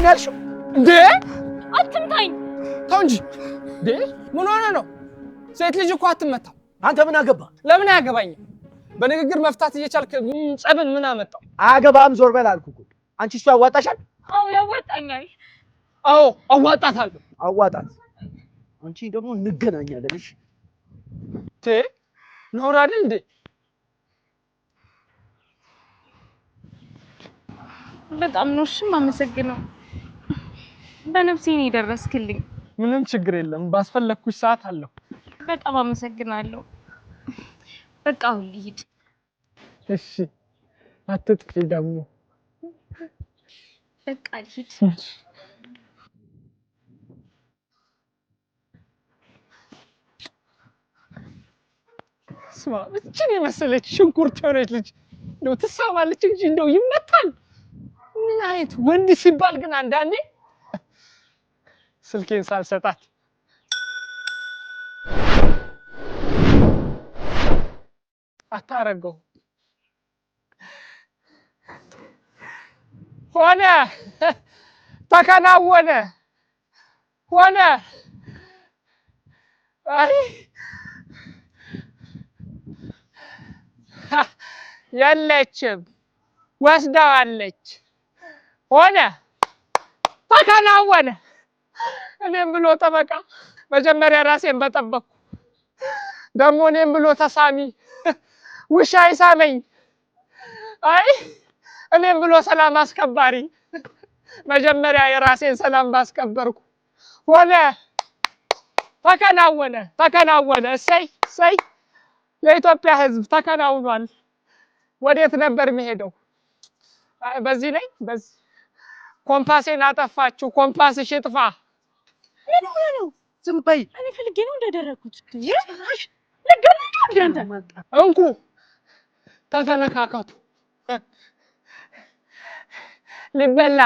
ምንድን ነው ያልሽው? እንዴ አትምታኝ! ተው እንጂ። እንዴ ምን ሆነ ነው? ሴት ልጅ እኮ አትመታም። አንተ ምን አገባ? ለምን አያገባኝም? በንግግር መፍታት እየቻልክ ጸብን ምን አመጣው? አያገባህም፣ ዞር በል አልኩህ እኮ። አንቺ እሱ ያዋጣሻል? አዎ ያዋጣኛል። አዎ አዋጣታለሁ። አዋጣት። አንቺ ደግሞ እንገናኛለን። እሺ ነውር አይደል እንዴ? በጣም ነው እሺ የማመሰግነው። በነፍሴ ነው የደረስክልኝ። ምንም ችግር የለም። ባስፈለግኩሽ ሰዓት አለሁ። በጣም አመሰግናለሁ። በቃ አሁን ልሂድ። እሺ አትጥፊ ደግሞ። በቃ ልሂድ። ስማ እችን የመሰለች ሽንኩርት የሆነች ልጅ እንደው ትሳማለች እንጂ እንደው ይመታል። ምን አይነት ወንድ ሲባል ግን አንዳንዴ ስልኬን ሳልሰጣት አታረገው። ሆነ፣ ተከናወነ፣ ሆነ። አይ የለችም፣ ወስደዋለች። ሆነ፣ ተከናወነ። እኔም ብሎ ጠበቃ መጀመሪያ ራሴን በጠበቅኩ፣ ደግሞ እኔም ብሎ ተሳሚ ውሻ ይሳመኝ። አይ እኔም ብሎ ሰላም አስከባሪ መጀመሪያ የራሴን ሰላም ባስከበርኩ። ሆነ፣ ተከናወነ፣ ተከናወነ። እሰይ እሰይ! የኢትዮጵያ ሕዝብ ተከናውኗል። ወዴት ነበር የሚሄደው? አይ በዚህ ነኝ። በዚህ ኮምፓሴን አጠፋችሁ። ኮምፓስሽ ይጥፋ። ምን ሆነ ነው? ዝም በይ። እኔ ፈልጌ ነው እንዳደረግኩት። ልገለኝ ነው እንደ አንተ። እንኩ ተተነካከቱ ሊበላ።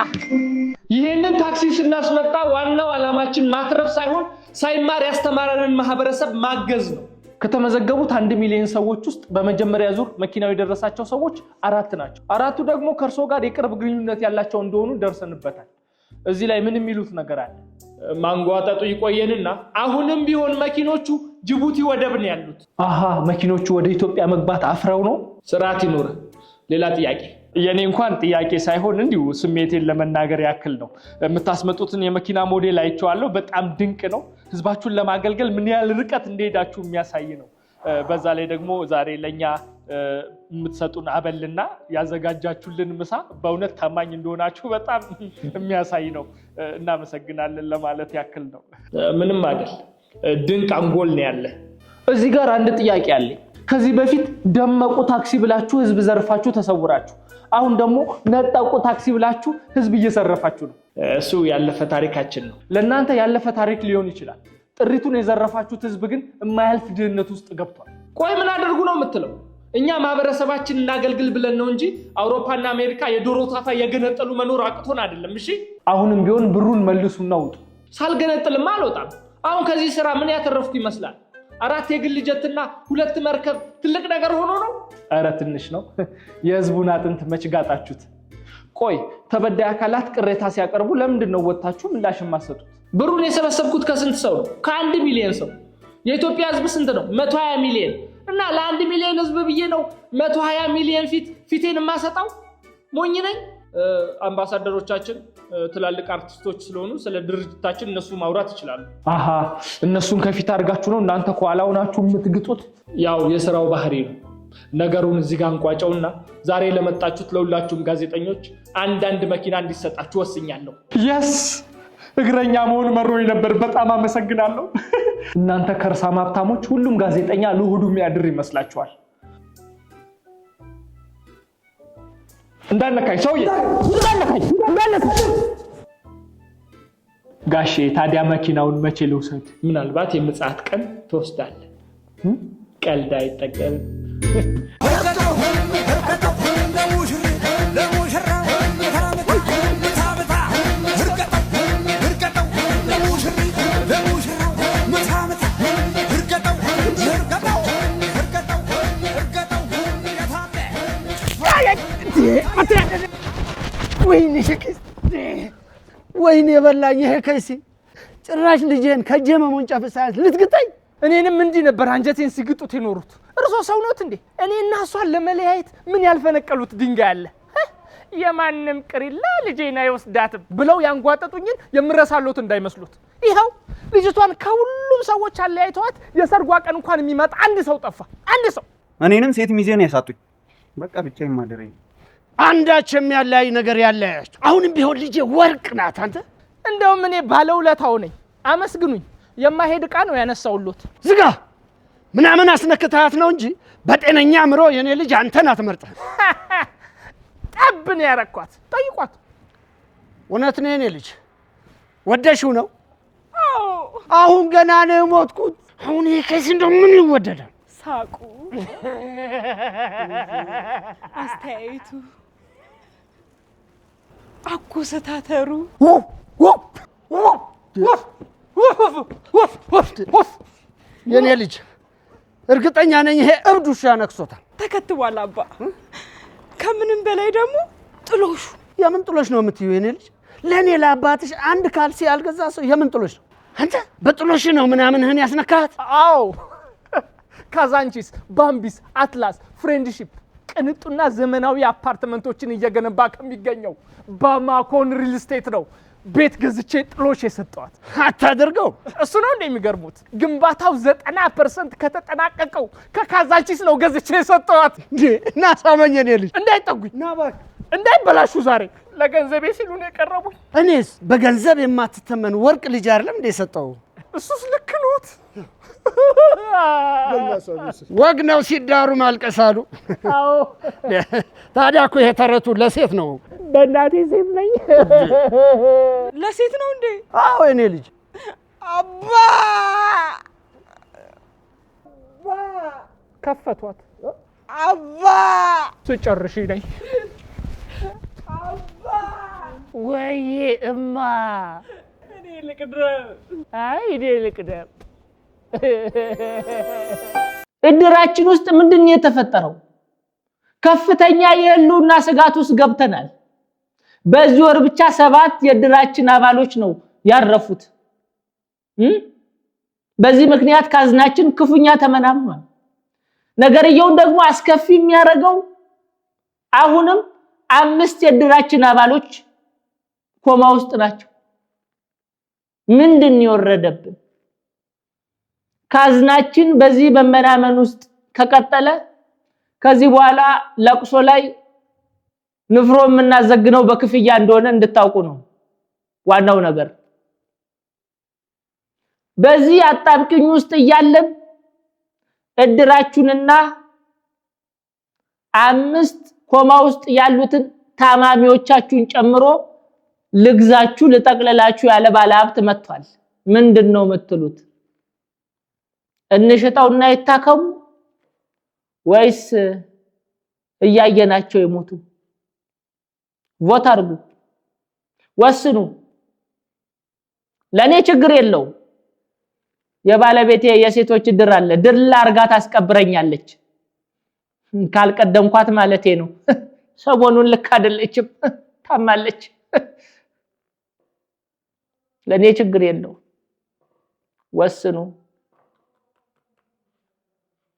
ይህንን ታክሲ ስናስመጣ ዋናው ዓላማችን ማትረፍ ሳይሆን ሳይማር ያስተማረንን ማህበረሰብ ማገዝ ነው። ከተመዘገቡት 1 ሚሊዮን ሰዎች ውስጥ በመጀመሪያ ዙር መኪናው የደረሳቸው ሰዎች አራት ናቸው። አራቱ ደግሞ ከእርሶ ጋር የቅርብ ግንኙነት ያላቸው እንደሆኑ ደርሰንበታል። እዚህ ላይ ምን የሚሉት ነገር አለ? ማንጓጠጡ ይቆየንና አሁንም ቢሆን መኪኖቹ ጅቡቲ ወደብ ነው ያሉት። አሃ መኪኖቹ ወደ ኢትዮጵያ መግባት አፍረው ነው። ስርዓት ይኑር። ሌላ ጥያቄ? የኔ እንኳን ጥያቄ ሳይሆን እንዲሁ ስሜቴን ለመናገር ያክል ነው። የምታስመጡትን የመኪና ሞዴል አይቼዋለሁ። በጣም ድንቅ ነው። ህዝባችሁን ለማገልገል ምን ያህል ርቀት እንደሄዳችሁ የሚያሳይ ነው። በዛ ላይ ደግሞ ዛሬ ለእኛ የምትሰጡን አበልና ያዘጋጃችሁልን ምሳ በእውነት ታማኝ እንደሆናችሁ በጣም የሚያሳይ ነው። እናመሰግናለን ለማለት ያክል ነው። ምንም አይደል። ድንቅ አንጎል ነው ያለ። እዚህ ጋር አንድ ጥያቄ አለኝ። ከዚህ በፊት ደመቁ ታክሲ ብላችሁ ህዝብ ዘርፋችሁ ተሰውራችሁ፣ አሁን ደግሞ ነጠቁ ታክሲ ብላችሁ ህዝብ እየዘረፋችሁ ነው። እሱ ያለፈ ታሪካችን ነው። ለእናንተ ያለፈ ታሪክ ሊሆን ይችላል። ጥሪቱን የዘረፋችሁት ህዝብ ግን የማያልፍ ድህነት ውስጥ ገብቷል። ቆይ ምን አድርጉ ነው የምትለው? እኛ ማህበረሰባችን እናገልግል ብለን ነው እንጂ አውሮፓና አሜሪካ የዶሮ ታፋ የገነጠሉ መኖር አቅቶን አይደለም። እሺ አሁንም ቢሆን ብሩን መልሱና ውጡ። ሳልገነጥልማ አልወጣም። አሁን ከዚህ ስራ ምን ያተረፍኩ ይመስላል? አራት የግል ጀትና ሁለት መርከብ ትልቅ ነገር ሆኖ ነው? ኧረ ትንሽ ነው። የህዝቡን አጥንት መች ጋጣችሁት? ቆይ ተበዳይ አካላት ቅሬታ ሲያቀርቡ ለምንድን ነው ወጥታችሁ ምላሽ የማትሰጡት? ብሩን የሰበሰብኩት ከስንት ሰው ነው? ከ1 ሚሊዮን ሰው። የኢትዮጵያ ህዝብ ስንት ነው? 120 ሚሊዮን። እና ለ1 ሚሊዮን ህዝብ ብዬ ነው 120 ሚሊዮን ፊት ፊቴን የማሰጣው? ሞኝ ነኝ? አምባሳደሮቻችን ትላልቅ አርቲስቶች ስለሆኑ ስለ ድርጅታችን እነሱ ማውራት ይችላሉ። አሃ እነሱን ከፊት አድርጋችሁ ነው እናንተ ከኋላ ሆናችሁ የምትግጡት? ያው የስራው ባህሪ ነው። ነገሩን እዚህ ጋር እንቋጨውና ዛሬ ለመጣችሁት ለሁላችሁም ጋዜጠኞች አንዳንድ መኪና እንዲሰጣችሁ ወስኛለሁ። Yes፣ እግረኛ መሆን መሮኝ ነበር። በጣም አመሰግናለሁ። እናንተ ከርሳም ሀብታሞች፣ ሁሉም ጋዜጠኛ ለሆዱ የሚያድር ይመስላችኋል። እንዳነካኝ ሰውዬ፣ እንዳነካኝ፣ እንዳነካኝ። ጋሼ ታዲያ መኪናውን መቼ ልውሰድ? ምናልባት የምጽአት ቀን ትወስዳለህ። ቀልድ አይጠገብም። ወይኔ የበላኝ ይሄ ከይሲ ጭራሽ ልጄን ከእጄ መሞንጨፍ ሳያንስ ልትግጠኝ። እኔንም እንዲህ ነበር አንጀቴን ሲግጡት የኖሩት። እርሶ ሰው ኖት እንዴ? እኔና እሷን ለመለያየት ምን ያልፈነቀሉት ድንጋይ አለ? የማንም ቅሪላ ልጄን አይወስዳትም ብለው ያንጓጠጡኝን የምረሳሎት እንዳይመስሉት። ይኸው ልጅቷን ከሁሉም ሰዎች አለያይተዋት የሰርጓ ቀን እንኳን የሚመጣ አንድ ሰው ጠፋ። አንድ ሰው። እኔንም ሴት ሚዜ ነው ያሳጡኝ። በቃ ብቻዬን ማደረኝ። አንዳች የሚያለያይ ነገር ያለያያችሁ። አሁንም ቢሆን ልጄ ወርቅ ናት። አንተ እንደውም እኔ ባለውለታው ነኝ፣ አመስግኑኝ። የማይሄድ ዕቃ ነው ያነሳውሎት። ዝጋ። ምናምን አስነክተሃት ነው እንጂ በጤነኛ አእምሮ የኔ ልጅ አንተን አትመርጥህም። ጠብ ነው ያረኳት። ጠይቋት። እውነት ነው የኔ ልጅ ወደሽው ነው? አሁን ገና ነው የሞትኩት። አሁን ይሄ ከይሲ እንደው ምን ይወደዳል? ሳቁ፣ አስተያየቱ፣ አኮሰታተሩ የኔ ልጅ እርግጠኛ ነኝ ይሄ እብድ ውሻ ነክሶታል። ተከትቧል አባ። ከምንም በላይ ደግሞ ጥሎሹ። የምን ጥሎሽ ነው የምትይው የኔ ልጅ? ለእኔ ለአባትሽ አንድ ካልሲ ያልገዛ ሰው የምን ጥሎሽ ነው? አንተ በጥሎሽ ነው ምናምንህን ያስነካሃት? አዎ፣ ካዛንቺስ፣ ባምቢስ፣ አትላስ፣ ፍሬንድሺፕ ቅንጡና ዘመናዊ አፓርትመንቶችን እየገነባ ከሚገኘው ባማኮን ሪል ስቴት ነው ቤት ገዝቼ ጥሎሽ የሰጠዋት። አታድርገው። እሱ ነው እንደ የሚገርሙት። ግንባታው 90% ከተጠናቀቀው ከካዛንቺስ ነው ገዝቼ የሰጠዋት። እና ሳመኝ የኔ ልጅ። እንዳይጠጉኝ እንዳይበላሹ ዛሬ ለገንዘቤ ሲሉ ነው የቀረቡኝ። እኔስ በገንዘብ የማትተመን ወርቅ ልጅ አይደለም እንደ የሰጠው። እሱስ ልክ ኖት። ወግ ነው ሲዳሩ ማልቀስ አሉ። አዎ ታዲያ እኮ ይሄ ተረቱ ለሴት ነው። በእናቴ ሴት ነኝ። ለሴት ነው እንዴ? አዎ የኔ ልጅ። አባ ከፈቷት። አባ ስጨርሽ ነኝ። ወይዬ እማ፣ እኔ ልቅደም። አይ እኔ ልቅደም። እድራችን ውስጥ ምንድን ነው የተፈጠረው? ከፍተኛ የህልውና ስጋት ውስጥ ገብተናል። በዚህ ወር ብቻ 7 የእድራችን አባሎች ነው ያረፉት። በዚህ ምክንያት ካዝናችን ክፉኛ ተመናምኗል። ነገርየውን ደግሞ አስከፊ የሚያደርገው አሁንም 5 የእድራችን አባሎች ኮማ ውስጥ ናቸው። ምንድን የወረደብን? ካዝናችን በዚህ በመናመን ውስጥ ከቀጠለ ከዚህ በኋላ ለቅሶ ላይ ንፍሮ የምናዘግነው በክፍያ እንደሆነ እንድታውቁ ነው ዋናው ነገር። በዚህ አጣብቂኝ ውስጥ እያለን እድራችሁንና 5 ኮማ ውስጥ ያሉትን ታማሚዎቻችሁን ጨምሮ ልግዛችሁ ልጠቅልላችሁ ያለ ባለሀብት መጥቷል። ምንድነው የምትሉት? እንሽጠውና ይታከሙ ወይስ እያየናቸው ይሞቱ? ቮት አድርጉ፣ ወስኑ። ለኔ ችግር የለውም። የባለቤቴ የሴቶች እድር አለ፣ ድል አርጋ ታስቀብረኛለች። ካልቀደምኳት ማለቴ ነው። ሰሞኑን ልክ አይደለችም፣ ታማለች። ለኔ ችግር የለውም። ወስኑ።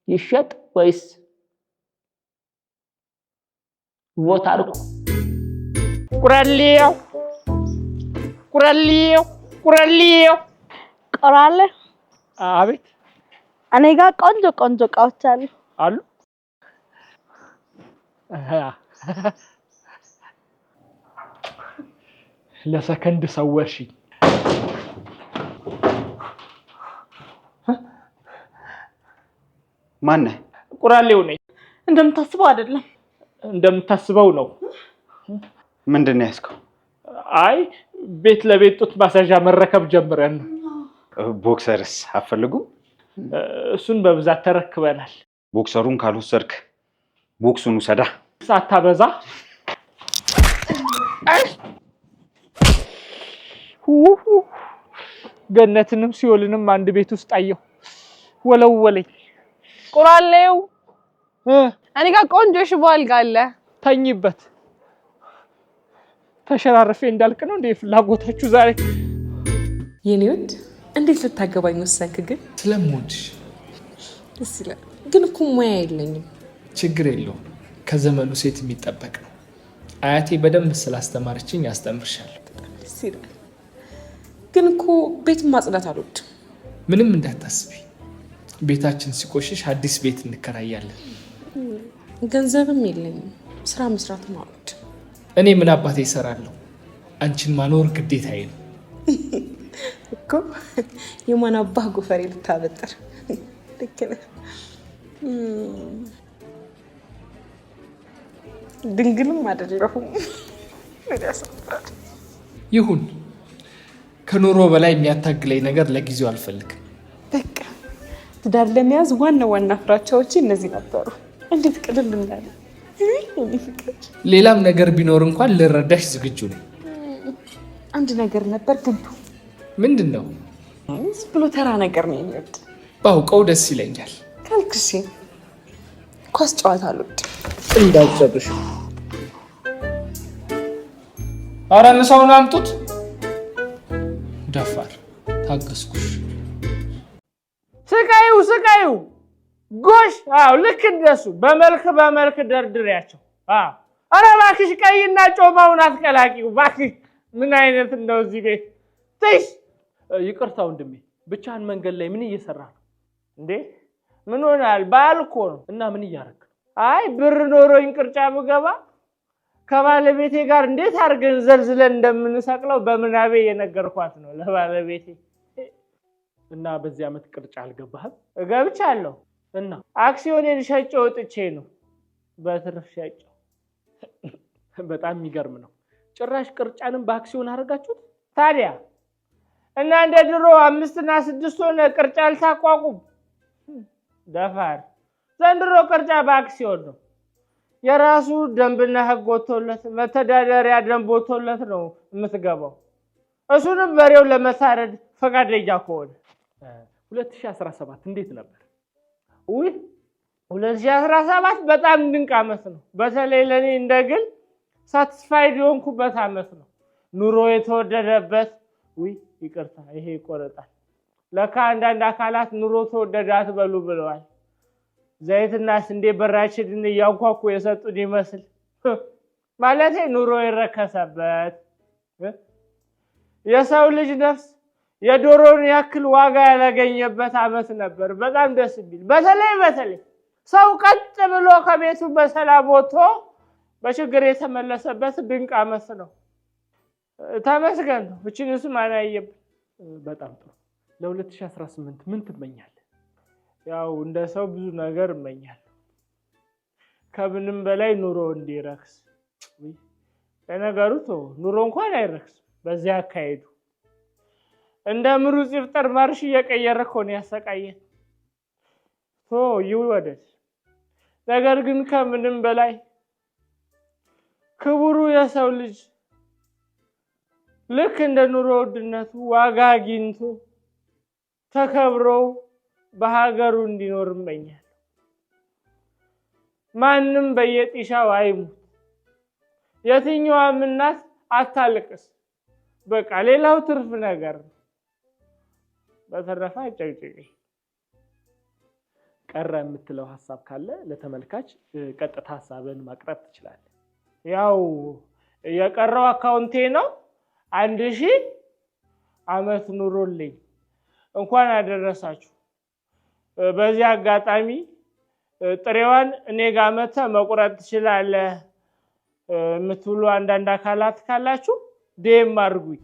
ይሸጥ ወይስ ቮት አድርጉ? ቁራሌው ቁራሌው ቁራሌው ቆራለ። አቤት። እኔ ጋር ቆንጆ ቆንጆ እቃዎች አሉ። አሉ። ለሰከንድ ሰወርሽኝ። ማነህ? ቁራሌው ነኝ። እንደምታስበው አይደለም። እንደምታስበው ነው። ምንድን ነው ያዝከው? አይ ቤት ለቤት ጡት ማስያዣ መረከብ ጀምረን ነው። ቦክሰርስ አትፈልጉም? እሱን በብዛት ተረክበናል። ቦክሰሩን ካልወሰድክ ቦክሱን ውሰዳ። ሳታበዛ። ገነትንም ሲኦልንም አንድ ቤት ውስጥ አየሁ። ወለወለኝ። ቁራሌው እኔ ጋር ቆንጆ የሽቦ አልጋ አለ። ተኝበት ተሸራርፌ እንዳልቅ ነው እንዴ ፍላጎታችሁ ዛሬ? የኔ ውድ እንዴት ልታገባኝ ወሰንክ ግን? ስለምወድሽ። ደስ ይላል። ግን እኮ ሙያ የለኝም። ችግር የለውም፣ ከዘመኑ ሴት የሚጠበቅ ነው። አያቴ በደንብ ስላስተማረችኝ አስተምርሻለሁ። ደስ ይላል። ግን እኮ ቤት ማጽዳት አልወድም። ምንም እንዳታስቢ፣ ቤታችን ሲቆሽሽ አዲስ ቤት እንከራያለን። ገንዘብም የለኝም፣ ስራ መስራትም አልወድም። እኔ ምን አባቴ እሰራለሁ? አንቺን ማኖር ግዴታዬ ነው። እኮ የማን አባህ ጎፈሬ ልታበጥር። ልክ ነህ። ድንግልም አይደለሁም። ምን ያሳፍራል። ይሁን፣ ከኑሮ በላይ የሚያታግለኝ ነገር ለጊዜው አልፈልግም። በቃ ትዳር ለመያዝ ዋና ዋና ፍራቻዎች እነዚህ ነበሩ። እንዴት ቅልል እንዳለ የኔ ፍቅር። ሌላም ነገር ቢኖር እንኳን ልረዳሽ ዝግጁ ነኝ። አንድ ነገር ነበር ግን ምንድን ነው? ዝም ብሎ ተራ ነገር ነው የሚወድ። ባውቀው ደስ ይለኛል። ካልክሽ ኳስ ጨዋታ አልወድም። እንዳትጨርሽ። ኧረ ምሳውን አምጡት። ደፋር ታገስኩሽ። ስቃዩ ስቃዩ ጎሽ። አዎ ልክ እንደሱ በመልክ በመልክ ደርድሬያቸው። አዎ ኧረ እባክሽ ቀይና ጮማውን አትቀላቂው እባክሽ። ምን አይነት እንደው እዚህ ቤት ትሽ። ይቅርታ ወንድሜ፣ ብቻህን መንገድ ላይ ምን እየሰራ ነው? እንዴ ምን ሆናል? በዓል እኮ ነው። እና ምን እያደረክ ነው? አይ ብር ኖሮኝ ቅርጫ ብገባ ከባለቤቴ ጋር እንዴት አድርገን ዘልዝለን እንደምንሰቅለው በምናቤ እየነገርኳት ነው ለባለቤቴ። እና በዚህ ዓመት ቅርጫ አልገባህም? እገብቻለሁ። እና አክሲዮኔን ሸጬ ወጥቼ ነው በትርፍ ሸጬው። በጣም የሚገርም ነው። ጭራሽ ቅርጫንም በአክሲዮን አደረጋችሁት? ታዲያ እና እንደ ድሮ 5 እና 6 ሆነ ቅርጫ ልታቋቁም ደፋር። ዘንድሮ ቅርጫ በአክሲዮን ነው። የራሱ ደንብና ሕግ ወጥቶለት መተዳደሪያ ደንብ ወጥቶለት ነው የምትገባው። እሱንም በሬው ለመታረድ ፈቃደኛ ከሆነ። 2017 እንዴት ነበር? ውይ 2017 በጣም ድንቅ ዓመት ነው። በተለይ ለእኔ እንደ ግል satisfied የሆንኩበት ዓመት ነው። ኑሮ የተወደደበት፣ ውይ ይቅርታ ይሄ ይቆረጣል። ለካ አንዳንድ አካላት ኑሮ ተወደደ አትበሉ ብለዋል። ዘይትና ስንዴ በራችንን እያንኳኩ የሰጡን ይመስል፣ ማለቴ ኑሮ የረከሰበት፣ የሰው ልጅ ነፍስ የዶሮን ያክል ዋጋ ያላገኘበት ዓመት ነበር። በጣም ደስ የሚል፣ በተለይ በተለይ ሰው ቀጥ ብሎ ከቤቱ በሰላም ወጥቶ በችግር የተመለሰበት ድንቅ ዓመት ነው። ተመስገን ነው። እችንስ ማን አየብን? በጣም ጥሩ። ለ2018 ምን ትመኛለህ? ያው እንደ ሰው ብዙ ነገር እመኛለሁ። ከምንም በላይ ኑሮ እንዲረክስ። ለነገሩ ተው ኑሮ እንኳን አይረክስም በዚያ አካሄዱ። እንደ ምሩጽ ይፍጠር ማርሽ እየቀየረ እኮ ነው ያሰቃየን። ቶ ይወደድ። ነገር ግን ከምንም በላይ ክቡሩ የሰው ልጅ ልክ እንደ ኑሮ ውድነቱ ዋጋ አግኝቶ ተከብሮ በሀገሩ እንዲኖር እመኛለሁ። ማንም በየጢሻው አይሙት፣ የትኛዋም እናት አታልቅስ። በቃ ሌላው ትርፍ ነገር ነው። በተረፈ አጨቅጭቂ። ቀረ የምትለው ሀሳብ ካለ ለተመልካች ቀጥታ ሀሳብን ማቅረብ ትችላለህ። ያው የቀረው አካውንቴ ነው። 1000 ዓመት ኑሮልኝ እንኳን አደረሳችሁ። በዚህ አጋጣሚ ጥሬዋን እኔ ጋር መተህ መቁረጥ ትችላለህ የምትሉ አንዳንድ አካላት ካላችሁ DM አድርጉኝ።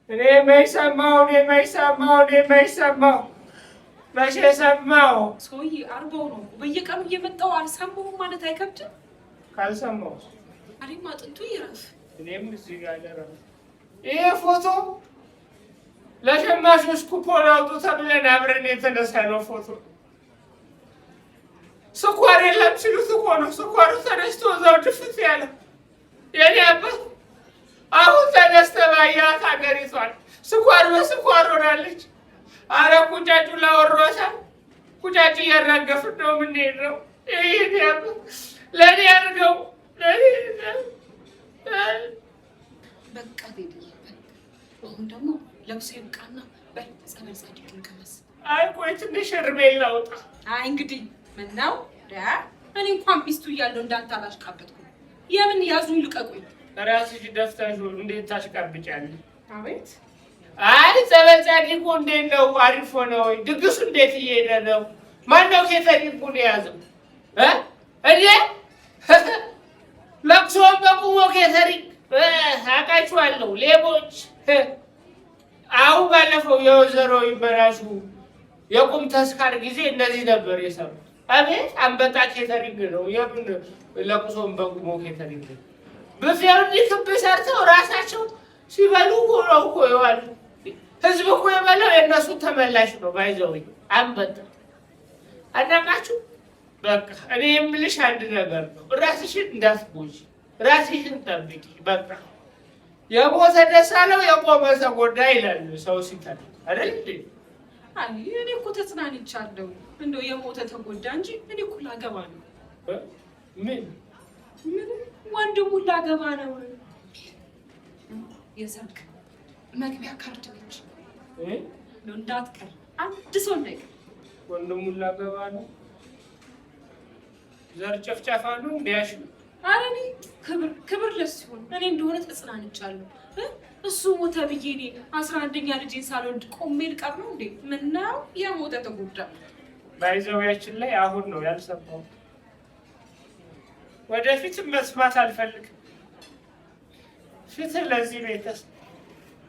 እኔ መች ሰማሁ? እኔ መች ሰማሁ? እኔ መች ሰማሁ? መቼ ሰማሁ? ሰውዬ 40ው ነው በየቀኑ እየመጣው አልሰማሁም ማለት አይከብድም? ካልሰማሁ እኔም አጥንቱ ይረፍ። እኔም እዚህ ጋር ልረፍ። ይሄ ፎቶ ለሸማቾች ኩፖን አውጡ ተብለን አብረን የተነሳነው ፎቶ። ስኳር የለም ሲሉት እኮ ነው ስኳሩ ተነስቶ እዛው ድፍት ያለ። የኔ አባት አሁን ተነስተህ ባያት ሀገሪቷን ስኳር በስኳር ሆናለች። አረ ቁጫጩ ላወሯታል። ቁጫጭ እያራገፍን ነው የምንሄደው። የኔ አባት ለእኔ አድርገው ለእኔ። በቃ ቴዲዬ፣ በቃ አሁን ደግሞ ለብሶ ይብቃና በል ጸበል ጻድቅን ቅመስ። አይ ቆይ ትንሽ እርሜ ላውጣ። አይ እንግዲህ ምነው እኔ እንኳን ሚስቱ እያለሁ እንዳንተ አላሽቃበጥኩም። የምን ያዙኝ ልቀቁኝ። ራስሽ ደፍተሽ እንዴት ታሽቃብጫለሽ? አቤት። አይ ጸበል ጻድቁ እንዴት ነው? አሪፍ ሆነ ወይ? ድግሱ እንዴት እየሄደ ነው? ማነው catering ኡን የያዘው? እኔ ለቅሶውን በቁሞ catering አውቃችኋለሁ፣ ሌቦች። አሁን ባለፈው የወይዘሮ ይበላሹ የቁም ተስካር ጊዜ እነዚህ ነበር የሰሩት። አቤት አንበጣ catering ነው። የምን ለቅሶውን በቁሞ catering ነው። ብፌውን ክብ ሰርተው ራሳቸው ሲበሉ ሆነው እኮ ይዋሉ። ህዝብ እኮ የበላው የእነሱ ተመላሽ ነው። By the way አንበጣ አናቃችሁ። በቃ እኔ የምልሽ አንድ ነገር ነው። ራስሽን እንዳትጎጂ፣ ራስሽን ጠብቂ። በቃ የሞተ ደስ አለው የቆመ ተጎዳ ይላል ሰው ሲተር አይደል እንዴ? አይ እኔ እኮ ተጽናንቻለሁ። እንደው የሞተ ተጎዳ እንጂ እኔ እኮ ላገባ ነው። ምን ምን ወንድሙን ላገባ ነው። የሰርግ መግቢያ ካርድ ነች። እንደው እንዳትቀር፣ አንድ ሰው እንዳይቀር። ወንድሙን ላገባ ነው። ዘር ጨፍጨፋ ነው እንዲያሽ። ኧረ እኔ ክብር ክብር ለሱ ይሁን። እኔ እንደሆነ ተጽናንቻለሁ። እሱ ሞተ ብዬ እኔ 11ኛ ልጄን ሳልወልድ ቆሜ ልቀር ነው እንዴ? ምነው የሞተ ተጎዳ። By the way ያችን ላይ አሁን ነው ያልሰማሁት። ወደፊትም መስማት አልፈልግም። ፍትህ ለዚህ ቤተሰብ።